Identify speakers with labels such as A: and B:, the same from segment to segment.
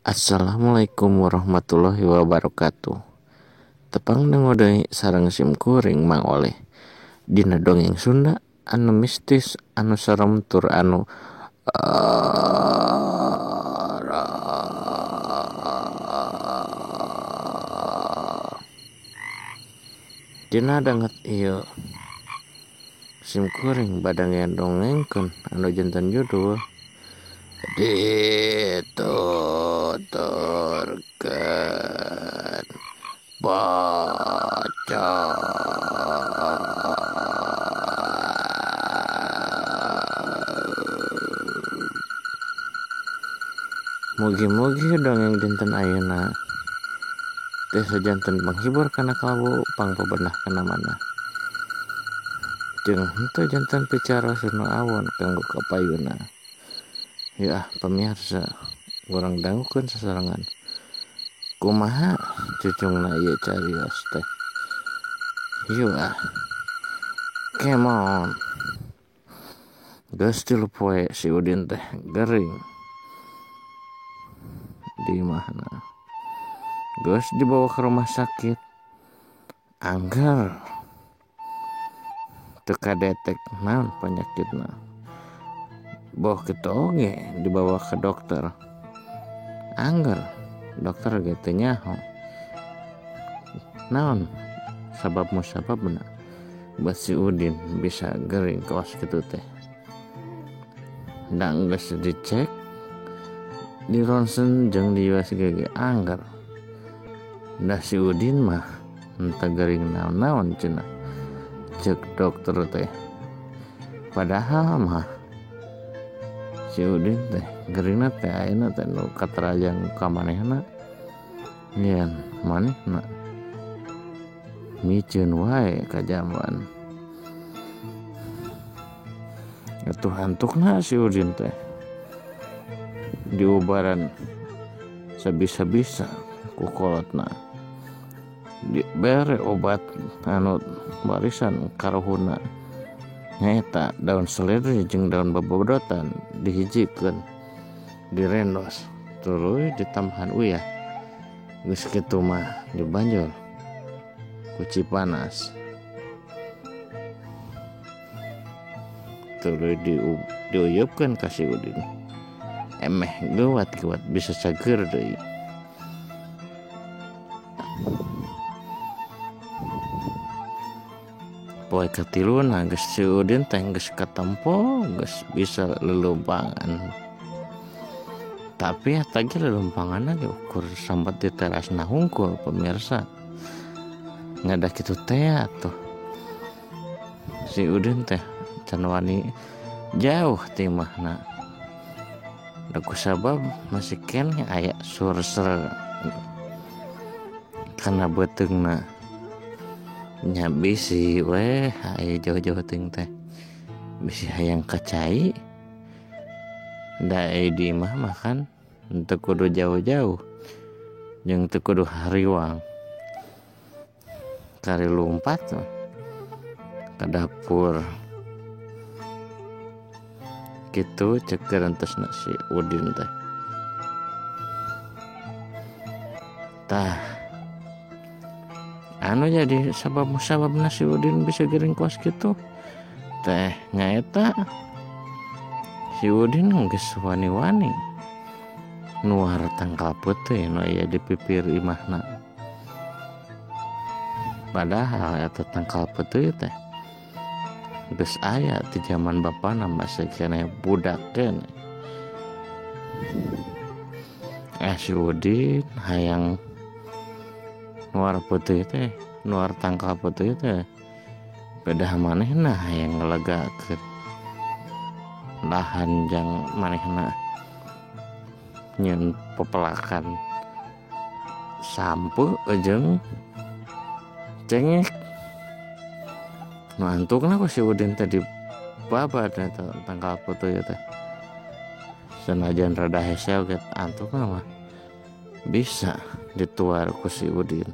A: Assalamualaikum warahmatullahi wabarakatuh. Tepang dangu deui sareng sim kuring Mang Oleh. Dina dongeng Sunda anu mistis, anu serem tur anu Dina danget ieu sim kuring badangeng dongengkeun anu janten judul Dituturkeun Pocong. Mugi-mugi dongeng dinten ayeuna teh janten panghibur kana kalbu pangpabenah kana manah. Jeung henteu janten picara sunu awon kanggo kapayuna. Ya pemirsa, urang dangukeun sasarengan. Kumaha cucungna ieu carios teh? Yeuh ah. Come on. Geus 3 poe si Udin teh gering di imahna. Geus dibawa ke rumah sakit. Angger teu kadetek naon penyakitna. Boh kitu oge dibawa ke dokter. Angger dokter ge teu nyaho naon sabab musababna buat si Udin bisa gering kawas kitu teh. Da geus dicek di ronsen jeung di USG ge angger. Da si Udin mah henteu gering naon-naon cenah cek dokter teh. Padahal mah si Udin teh geringna teh ayeuna teh nu katerajang ka manehna yen manehna miceun wae ka jamban. Atuh antukna si Udin teh diubaran sabisa-bisa ku kolotna, dibere obat anu barisan karuhuna nyaeta daun seledri jeung daun babodotan dihijikeun, direndos tuluy ditambahan uyah. Geus kitu mah dibanjur ku ci panas, tuluy diuyupkeun ka si Udin. Emeh geuwat-geuwat bisa cager deui. Poe katiluna geus si Udin teh geus katempo geus bisa lelumpangan. Tapi eta ge lelumpanganna ge ukur sambat di terasna hungkul pemirsa. Ngadah kitu teh atuh si Udin teh can wani jauh ti imahna. Da kusabab masih keneh aya surser kana beuteungna. Nya bisi weh aya jauh-jauh teuing teh bisi hayang ka cai. Da di imah mah kan teu kudu jauh-jauh jeung teu kudu hariwang. Kari lumpat ka dapur kitu cek gerentesna si Udin teh. Tah anu jadi sabab musababna si Udin bisa gering kos kitu teh nyaeta si Udin geus wani-wani nuar tangkal peuteui nu aya di pipir imahna. Padahal eta tangkal peuteui teh geus aya ti jaman bapana masih keneh budak keneh. Si Udin hayang nuar peuteui teh, nuar tangkal peuteui teh pedah manehna hayang ngelegakeun lahan jang manehna nyeun pepelakan sampe jeung cengek. Nu antukna ku si Udin teh dibabat eta tangkal peuteui teh. Sanajan rada hese oge antukna mah bisa dituar ku si Udin.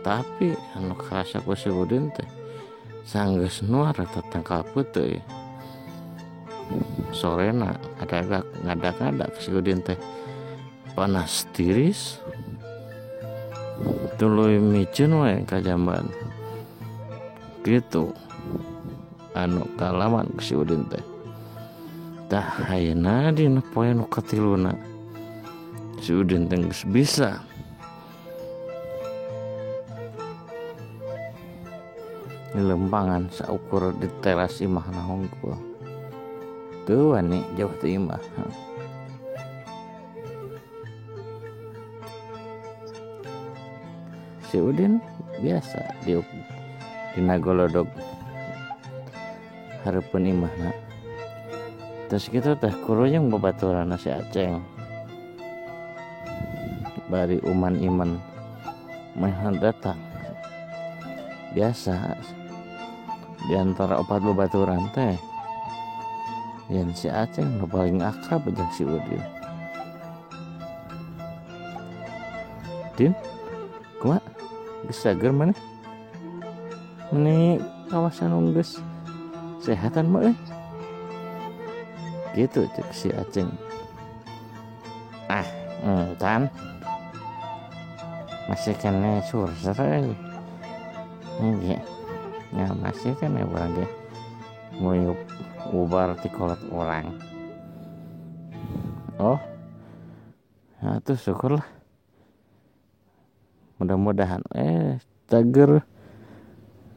A: Tapi anu karasa ku si Udin teh sanggeus nuar eta tangkal peuteui Sorena ngadak-ngadak si Udin teh panas tiris tuluy micin we ka jamban gitu anu kalaman si Udin teh. Tah ayeuna dina poe nu katiluna si Udin teh geus bisa lempangan saukur di teras imahna hungkul. Teu wani jauh ti imah. Si Udin biasa diuk dina golodog hareupeun imahna. Terus kitu teh kuruyung babaturanna si Aceng. Bari uman-iman meh datang. Biasa di antara opat babaturan teh yen si Aceng nu paling akrab jeung si Udin. Din, kumaha? Geus sager maneh? Meni kawasan geus sehatan mah euy. Gitu cek si Aceng. Ah, encan. Masih kene surser euy. Iya. Ya masih kene urang ge nguyup ubar ti kolot urang. Oh. Ya tuh syukurlah. Mudah-mudahan cager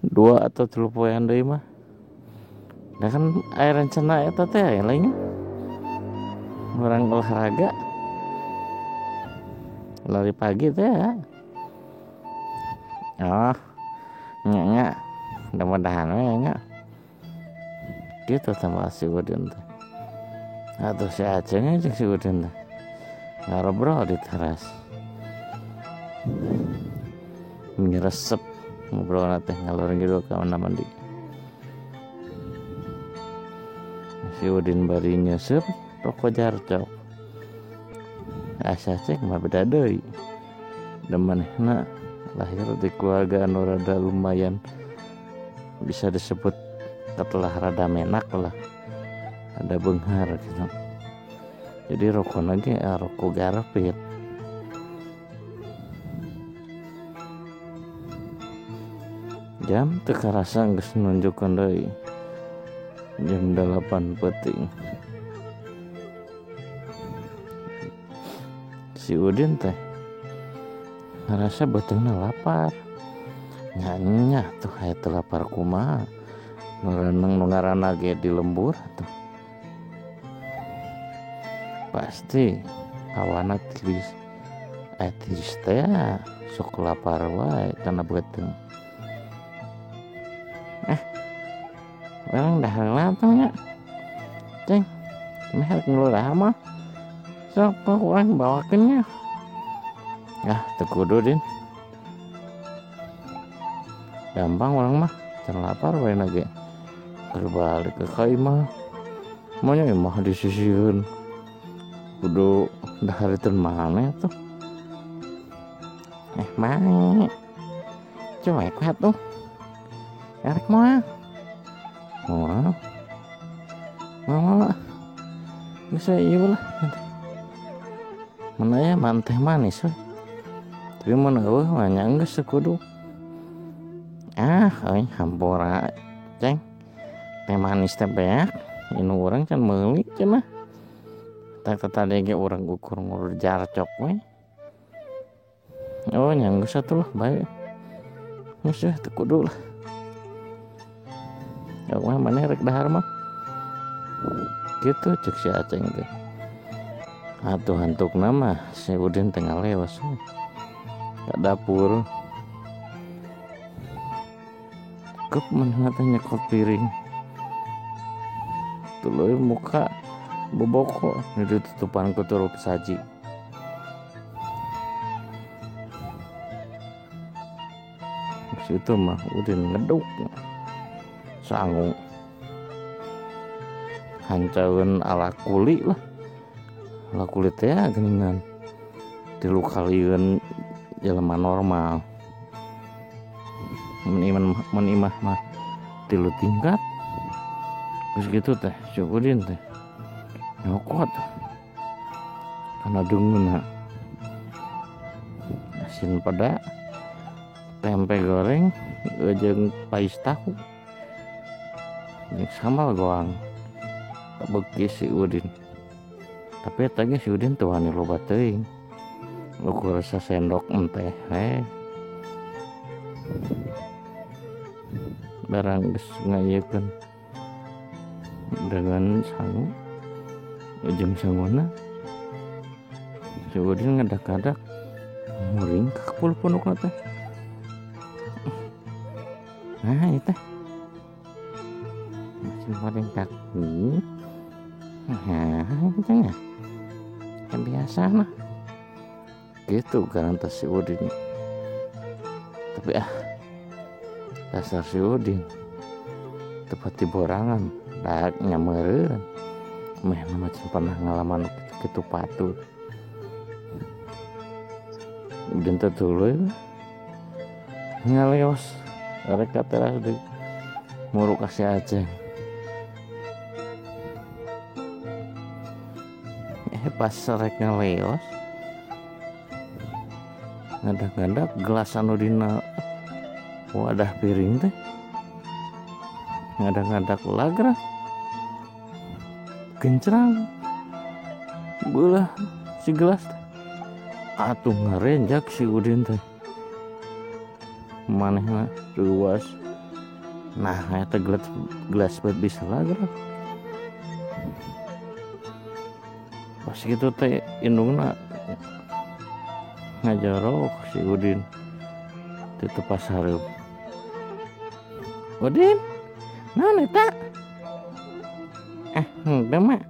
A: 2 atau 3 poean deui mah. Nah kan aya rencana eta teh aya lainnya. Urang olahraga lari pagi teh ya. Oh, nya mudah-mudahan we nya. Gitu tambah si Udin teh. Atuh si Aceng jeung si Udin teh ngarobrol di teras. Ngeresep ngobrol teh ngalor ngidul ka mana mandi. Si Udin bari nyeuseum rokok jarcok. Asa cek mah beda deui. Da manehna lahir di keluarga anu rada lumayan bisa disebut telah rada menak lah, ada beunghar gitu. Jadi rokok lagi rokok garpit. Jam teu karasa geus nunjukkeun deui jam 8 peuting. Si Udin teh ngerasa beuteungna lapar. Nya tuh aya teu lapar kumaha. Nu reneng nu ngaranna ge di lembur tuh. Pasti hawana tiris. Tiris teh sok lapar wae kana beuteung. Orang dahar latang nya. Ceng, meh rek ngeluh dahar mah. Sok urang bawakeun nya. Ah, teu kudu Din. Gampang urang mah, can lapar we na ge. Keur balik ka imah. Manya imah disisieun. Kudu dahar teu maneh tuh. Mae. Cuek we tuh. Erek moal. Moal. Moal. Geus we ieu lah. Mana ya manteh manis we. Tapi mun eueuh mah nya geus kudu. Ah, euy hampura ceng. Teh manis teh beak. Inu urang can meuli cenah. Tak tadi ge urang ukur ngurur jarcok we. Oh, nya geus atuh lah bae. Geus we teu kudu lah. Ya mah maneh rek dahar mah. Gitu cek si Aceng teh. Atuh hantukna mah si Udin teh ngalewas we. Ka dapur. Kep manehna teh nyekot piring. Tuluy muka boboko ditutupan ku turup saji. Situ mah Udin ngeduk. Sangu hancaeun ala kuli lah, ala kuli teh geuningan 3 kalieun jelema normal. Mun imah mah 3 tingkat. Geus kitu teh si Udin teh Nyokot karena deungeunna asin peda, tempe goreng jeung pais tahu jeung sambal goang. Beuki si Udin, tapi eta ge si Udin teu wani loba teuing, ukur sasendok enteh we. Barang geus ngayekeun dengan sangu jeung sanguna, si Udin ngadak-ngadak muringkak puluh pundukna teh. Nah ieu teh masih muringkak. Nah itu nya kan biasa mah gitu garantos si Udin. Tapi ah dasar si Udin tepat di borangan dak nyameureun meh macam pernah ngalaman kitu patut. Udin teh tuluy ngaleos rek ka teras deui muruk ka si Aceng. Pas rek ngaleos ngadak-ngadak gelas anu dina wadah piring teh ngadak-ngadak lagrah gencrang beulah si gelas teh. Atuh ngarenjak si Udin teh manehna luas. Nah eta gelas bet bisa lagrah. Pas gitu teh indungna ngajorok si Udin di tepas hareup. Udin, naon eta? Henteu mah.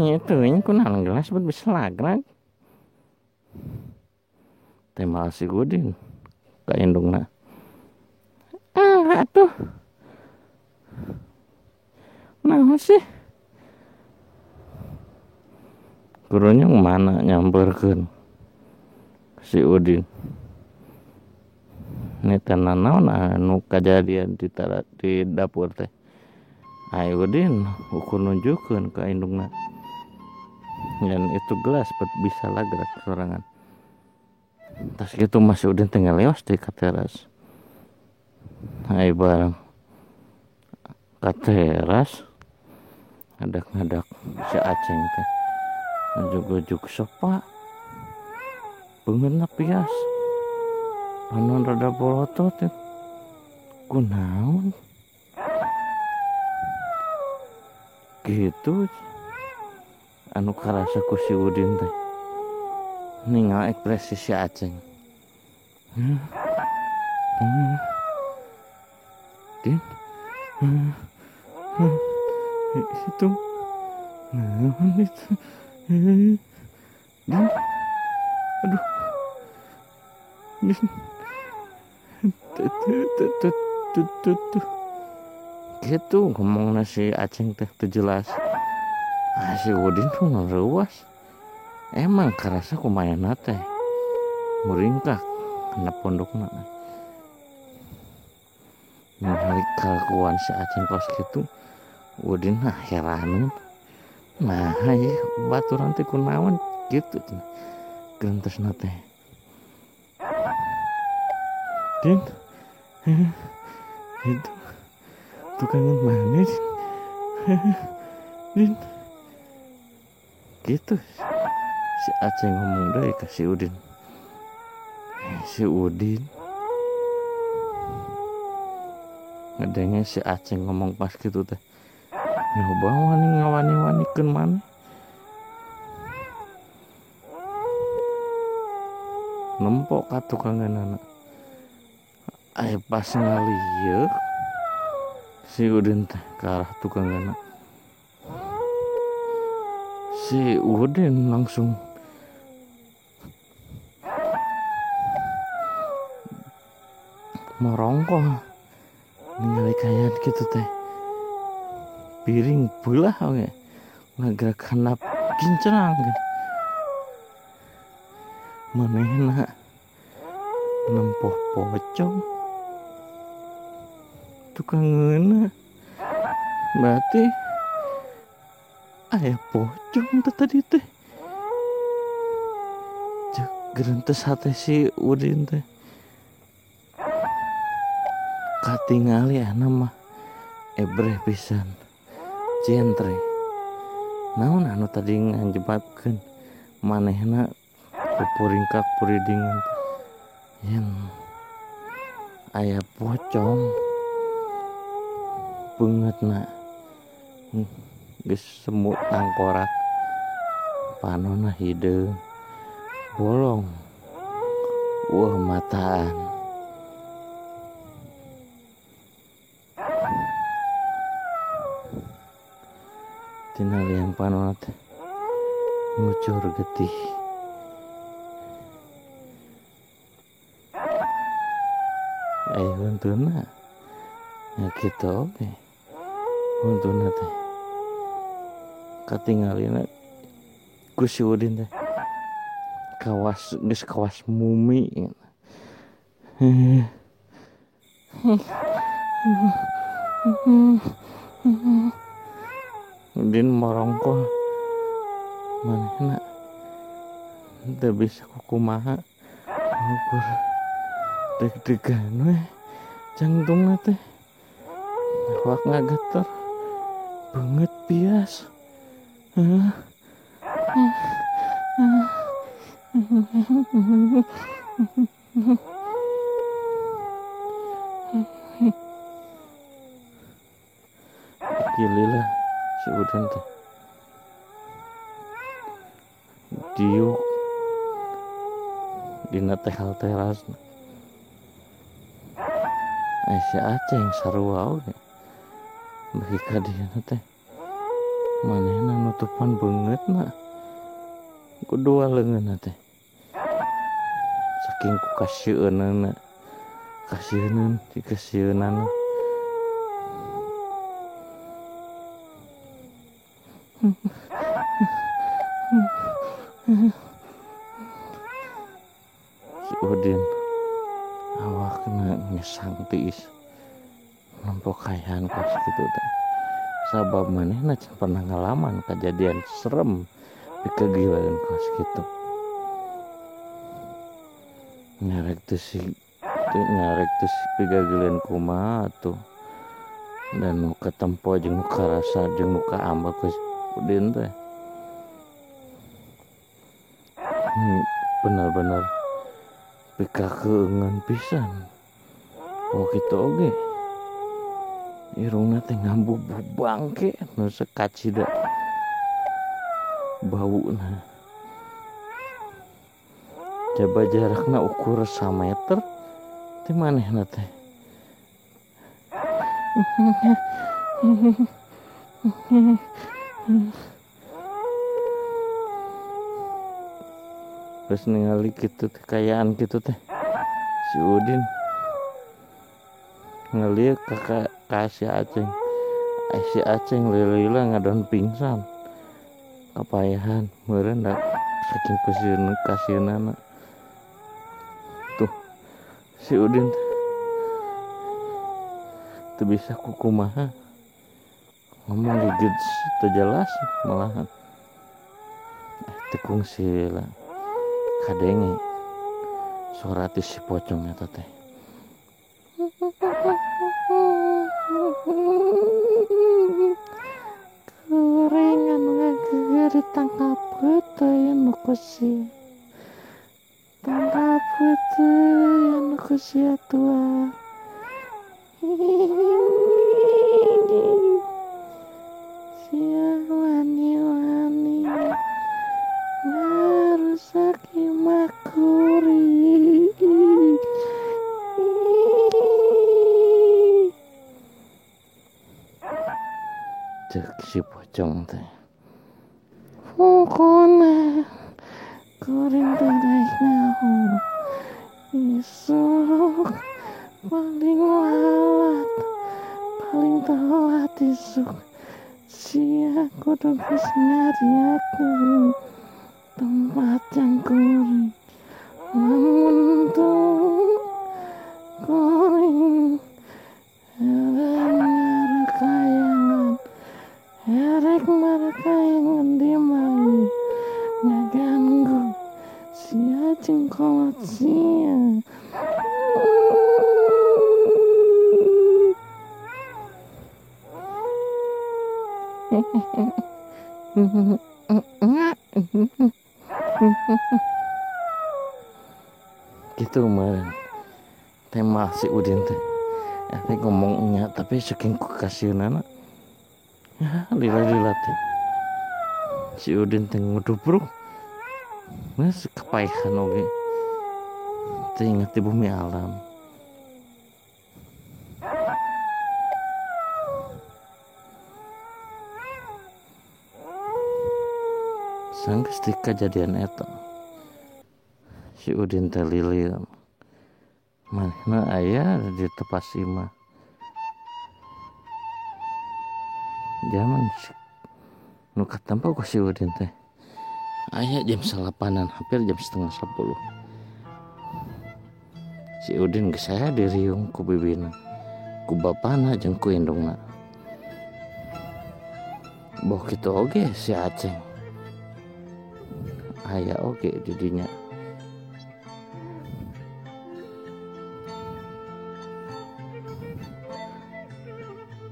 A: Ieu teuing kunaon gelas bet bisa lagrag. Teh malah si Udin ka indungna. Ah atuh. Naon sih? Gurunya mana nyamperkeun si Udin. Neta nanaon anu kajadian di dapur teh. Ai Udin ukur nunjukkeun ka indungna. Dan itu gelas bet bisa lagrak sorangan. Tas gitu Mas Udin teh ngaleos di ka teras. Ai barang ka teras ngadak-ngadak si Aceng teh. Ujug-ujug sopa beungeutna pias panon rada bolotot teh. Kunaon gitu anu karasa ku si Udin teh ningal ekspresi si Aceng. Din itu naon itu. Din, aduh, Din, tuh, gitu ngomongna si Aceng teh teu jelas. Ah si Udin tuh ngareuwas. Emang karasa kumaha teh muringkak kana pondokna. Ningali kalakuan si Aceng kos kitu, Udin mah heran. Nah, ya baturan teh kunaon gitu gentesna teh. Din, itu tukangan mana, Din? Din, gitu si Aceng ngomong deui ka si Udin. Si Udin ngedenge si Aceng ngomong pas gitu teh. Nyoba wani ngawani-wanikeun maneh. Nempok ka tukanganana. Ai pas ngalieuk si Udin teh ka arah tukanganana. Si Udin langsung morongkoh ningali kayak gitu teh. Piring belah oge ngagerak handap kincrang gitu. Manehna nempoh pocong tukangeuna berarti Aya pocong teh tadi teh. Cek gerentes hate si Udin teh. Katingali ana mah ebreh pisan. Jentre. Naon anu tadi ngajebabkeun manehna kupuringkak puridingan yen aya pocong beungeutna geus semut tangkorak panonna hideung bolong wah mataan. Tina liang panonna teh ngucur getih. Aya huntuna nya kitu oge huntuna teh katingalina ku si Udin teh kawas geus kawas mumi. Udin morongkol manehna teu bisa kukumaha ukur deg-degan weh jantungna teh awak ngageter beungeut bias. Gililah si Udin teh diuk dina tehal terasna. Ai si Aceng sarua oge bagi ka dieu teh manehna nutupan beungeutna ku dua leungeunna teh saking ku kasieunana kasieunnan dikasieunana. Si Udin awakna ngesang tiis nempo kayan kos kitu teh sabab manehna can pernah ngalaman kejadian serem pikagilaeun kos kitu. Ngarek teh si ngarek teh si pigagileun kumaha atuh dan nu katempo jeung nu karasa jeung nu kaambek ku Udin teh bener-bener pikakeungeun pisan. Oh kitu oge irungna teh ngambubuh bangke nu sakacida bauna. Coba jarakna ukur sameter teh manehna teh. Terus ningali kitu teh kayaan kitu teh si Udin ngeliuk ka si Aceng. Si Aceng lila ngadon pingsan kapayahan meureun da saking kasieunana. Tuh si Udin teu bisa kukumaha ngomong gigit teu jelas malahan. Teu kungsi lah kadenge suara ti si pocong eta teh. Kuring anu ngageger ditangkap teh anu ku sia. Tangkap teh anu ku sia tua. Sia wani-wani ngarusak imah kuring. Cek si pocong teh pokona kuring teh daek nyaho isuk paling lalat paling telat isuk sia kudu geus nyariakeun tempat yang kuring lamun teu kuring erek marakayangan erek marakayangan. jeung kolot sia. Gitu kemarin tema si Udin teh ngomongnya tapi saking kasihanana ya lila-lila teh si Udin teh ngudubruk geus kepaehan oge teh inget di bumi alam. Sanggeus ti kajadian eta si Udin teh lilin manehna aya di tepas imah jaman nu katempo ku si Udin teh aya jam 9-an hampir jam 9:30 si Udin geus aya diriung ku bibina ku bapana jeung ku indungna boh kitu oge si Aceng aya oge di dinya.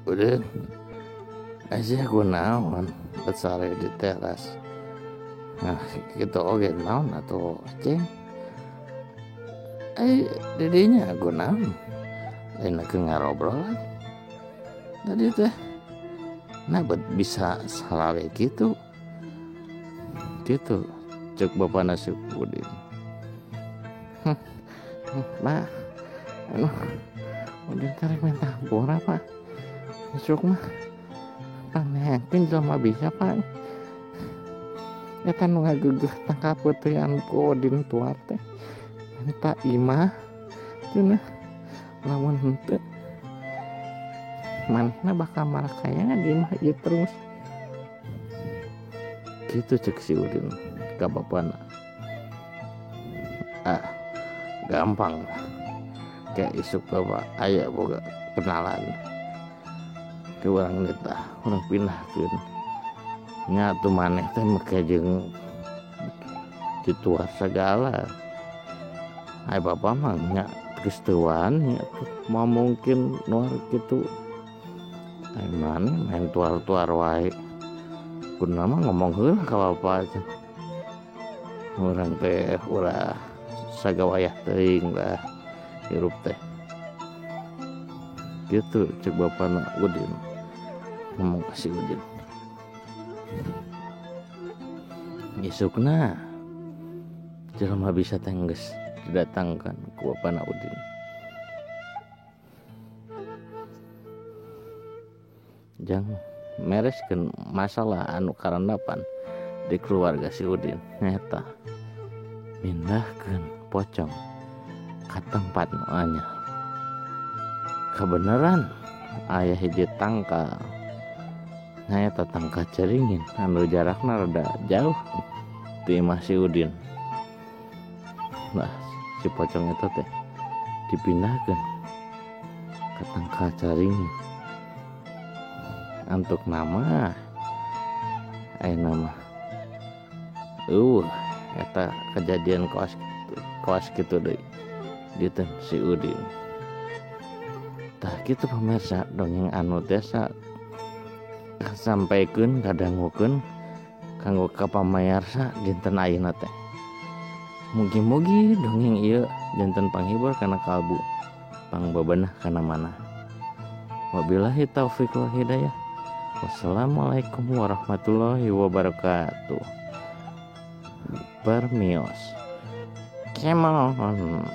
A: Udah aja gue naon besar di teras. Nah gitu oge naon atau ceng didinya gue naon lain lagi ngarobrol tadi teh nah bisa salah gitu gitu cek bapak nasib Udin. Pak anu Udin tarik minta ampun apa besok mah pangneangkeun jelema bisa pak eta nu ngagegeh tangkap peutean ku Udin tuar teh minta imah cenah lamun henteu manehna bakal marakaya di imah ieu terus gitu cek si Udin ka bapana. Ah gampang lah kayak isuk bapak aya boga kenalan ke urang nitah urang pindahkeun nya atuh maneh teh make jeung dituar sagala ai bapa mah nya geus teu wani atuh moal mungkin nuar kitu ai maneh main tuar-tuar wae kunaon mah ngomong heula ka bapa teh urang teh ulah sagawayah teuing lah hirup teh gitu cek bapana Udin ngomong ka si Udin. Isukna jelema bisa teh geus didatangkan ku bapana Udin. Jang mereskeun masalah anu karandapan di keluarga si Udin nyata mindahkeun pocong ka tempat nu anyar. Kebenaran aya hiji tangkal nyaeta tangkal caringin anu jarakna rada jauh ti imah si Udin. Nah si pocong eta teh dipindahkeun ka tangkal caringin antuk nama aya nama eta kejadian kawas kitu deui dieu si Udin. Tah kitu pemirsa dongeng anu desa sampaikeun kadangukeun kanggo ka pamayarsa dinten ayeuna teh. Mugi-mugi dongeng ieu janten panghibur kana kalbu, pangbebenah kana manah. Wabillahi taufik wal hidayah. Wassalamualaikum warahmatullahi wabarakatuh. Permios. Come on.